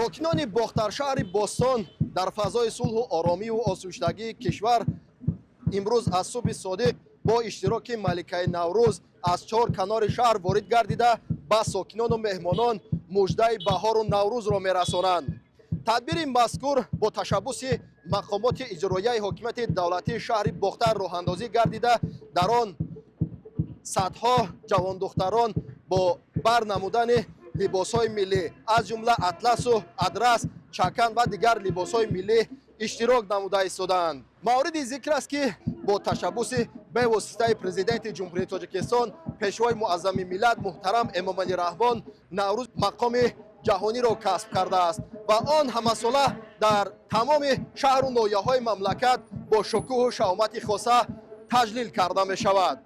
Сокинони Бохтаршаҳри бостон дар фазои сулҳу оромиву осуштагии кишвар имрӯз аз субҳи содиқ бо иштироки маликаи Наврӯз аз чор канори шаҳр ворид гардида, ба сокинону меҳмонон муждаи баҳору Наврӯзро мерасонанд. Тадбири мазкур бо ташаббуси мақомоти иҷроияи ҳокимияти давлатии шаҳри Бохтар роҳандозӣ гардида, дар он садҳо ҷавондухтарон бо бар намудани либосҳои миллӣ, аз ҷумла атласу адрас, чакан ва дигар либосҳои миллӣ иштирок намуда истодаанд. Мавриди зикр аст, ки бо ташаббуси бевоситаи Президенти Ҷумҳурии Тоҷикистон, Пешвои Муаззами миллат муҳтарам Эмомалӣ Раҳмон Наврӯз мақоми ҷаҳониро касб кардааст ва он ҳамасола дар тамоми шаҳру ноҳияҳои мамлакат бо шукӯҳу шаҳомати хоса таҷлил карда мешавад.